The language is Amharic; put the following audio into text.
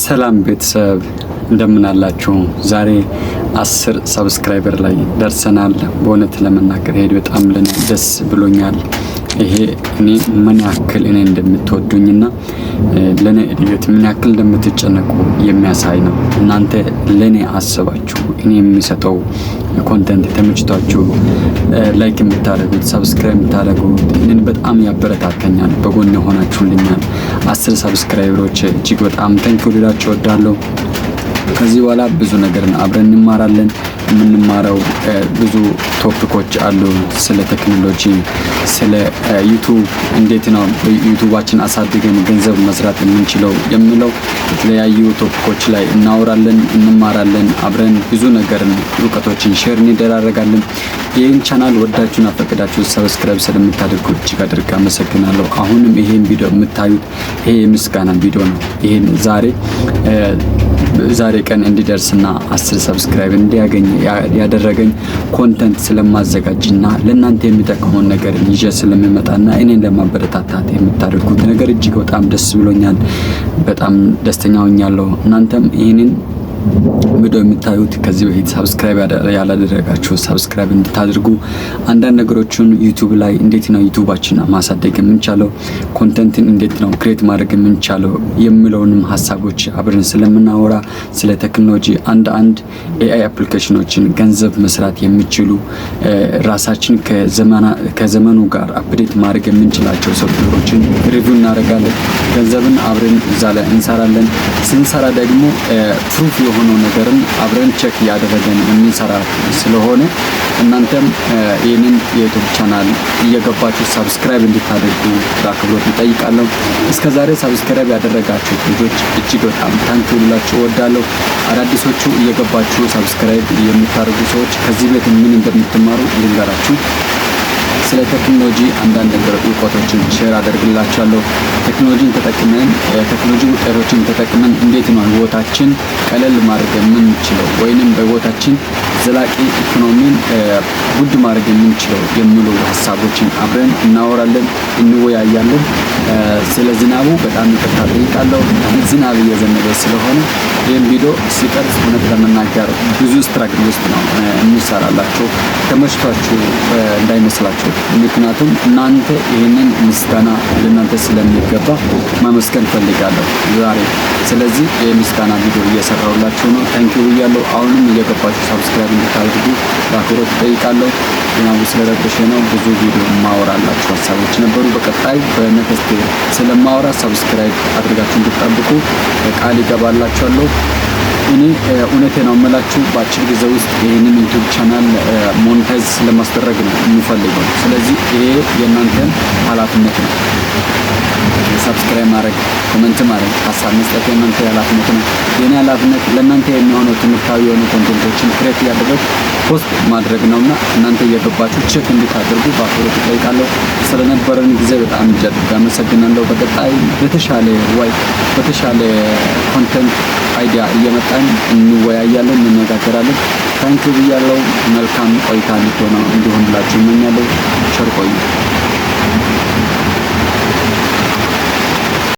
ሰላም ቤተሰብ፣ እንደምን አላችሁ? ዛሬ 10 subscriber ላይ ደርሰናል። በእውነት ለመናገር ይሄ በጣም ለኔ ደስ ብሎኛል። ይሄ እኔ ምን ያክል እኔ እንደምትወዱኝና ለእኔ እድገት ምን ያክል እንደምትጨነቁ የሚያሳይ ነው። እናንተ ለእኔ አስባችሁ እኔ የምሰጠው content ተመችቷችሁ like የምታደርጉት፣ subscribe የምታደርጉት እኔን በጣም ያበረታተኛል። በጎን ሆናችሁልኛል። 10 subscriber ኦች እጅግ በጣም thank you ልላችሁ እወዳለሁ። ከዚህ በኋላ ብዙ ነገርን አብረን እንማራለን። የምንማረው ብዙ topic ኦች አሉ። ስለ ቴክኖሎጂ፣ ስለ YouTube፣ እንዴት ነው YouTube ኣችን አሳድገን ገንዘብ መስራት የምንችለው የሚለው የተለያዩ topic ኦች ላይ እናወራለን፣ እንማራለን። አብረን ብዙ ነገርን እውቀቶችን share እንደራረጋለን። ይህን ቻናል ወዳችሁና ፈቅዳችሁ subscribe ስለምታደርጉ እጅግ አድርጌ አመሰግናለሁ። አሁንም ይሄን ቪዲዮ የምታዩት ይሄ የምስጋና ቪዲዮ ነው። ይሄን ዛሬ ቀን እንዲደርስና 10 subscribe እንዲያገኝ ያደረገኝ content ስለማዘጋጅና ለእናንተ የሚጠቅመውን ነገር ይዤ ስለምመጣና እኔን ለማበረታታት የምታደርጉት ነገር እጅግ በጣም ደስ ብሎኛል። በጣም ደስተኛ ሆኛለሁ። እናንተም ይህንን ቪዲዮ የምታዩት ከዚህ በፊት subscribe ያላደረጋችሁ subscribe እንድታደርጉ፣ አንዳንድ ነገሮችን YouTube ላይ እንዴት ነው YouTube ኣችን ማሳደግ የምንችለው፣ content ን እንዴት ነው create ማድረግ የምንችለው የሚለውንም ሀሳቦች አብረን ስለምናወራ፣ ስለ ቴክኖሎጂ፣ አንድ አንድ AI application ኖችን፣ ገንዘብ መስራት የሚችሉ፣ ራሳችን ከዘመኑ ጋር update ማድረግ የምንችላቸው ሶፍትዌሮችን review እናደርጋለን። ገንዘብን አብረን እዛ ላይ እንሰራለን። ስንሰራ ደግሞ proof የሆነው ነገርን አብረን check እያደረገን የምንሰራ ስለሆነ እናንተም ይህንን የ YouTube channel እየገባችሁ subscribe እንድታደርጉ በአክብሮት እጠይቃለሁ። እስከ ዛሬ subscribe ያደረጋችሁት ልጆች እጅግ በጣም thank you ልላችሁ እወዳለሁ። አዳዲሶቹ እየገባችሁ subscribe የምታደርጉ ሰዎች ከዚህ ቤት ምን እንደምትማሩ ልንገራችሁ። ስለ ቴክኖሎጂ አንዳንድ ነገር እውቀቶችን share አደርግላችኋለሁ። ቴክኖሎጂን ተጠቅመን፣ ቴክኖሎጂ ውጤቶችን ተጠቅመን እንዴት ነው ህይወታችን ቀለል ማድረግ የምንችለው ወይንም በህይወታችን ዘላቂ ኢኮኖሚን ጉድ ማድረግ የምንችለው የሚሉ ሀሳቦችን አብረን እናወራለን፣ እንወያያለን። ስለ ዝናቡ በጣም ይቅርታ ጠይቃለሁ። ዝናብ እየዘነበ ስለሆነ ይህን ቪዲዮ ስቀርጽ እውነት ለመናገር ብዙ struggle ውስጥ ነው የሚሰራላችሁ። ተመችቷችሁ እንዳይመስላችሁ። ምክንያቱም እናንተ ይህንን ምስጋና ለእናንተ ስለሚገባ ማመስገን ፈልጋለሁ ዛሬ። ስለዚህ የምስጋና ቪዲዮ እየሰራሁላችሁ ነው። Thank you ብያለሁ። አሁንም እየገባችሁ subscribe እንድታደርጉ በአክብሮት እጠይቃለሁ። ዝናቡ ስለረበሸ ነው። ብዙ ቪዲዮ ማወራላችሁ ሀሳቦች ነበሩ። በቀጣይ በ next ስለማወራ subscribe አድርጋችሁ እንድትጠብቁ ቃል ይገባላችኋለሁ። እኔ እውነቴ ነው የምላችሁ፣ በአጭር ጊዜ ውስጥ ይህንን YouTube channel monetize ለማስደረግ ነው የምፈልገው። ስለዚህ ይሄ የእናንተን ኃላፊነት ነው። Subscribe ማድረግ፣ comment ማድረግ፣ ሀሳብ መስጠት የእናንተ ኃላፊነት ነው። የኔ ኃላፊነት ለእናንተ የሚሆነው ትምህርታዊ የሆኑ content ኦችን create እያደረግኩ post ማድረግ ነውና እናንተ እየገባችሁ check እንድታደርጉ በአክብሮት እጠይቃለሁ። ስለነበረን ጊዜ በጣም እጅግ አድርጌ አመሰግናለሁ። በቀጣይ በተሻለ ወይ በተሻለ content idea እየመጣን እንወያያለን፣ እንነጋገራለን። Thank you ብያለሁ። መልካም ቆይታ እንዲሆንላችሁ እመኛለሁ። ቸር ቆዩ።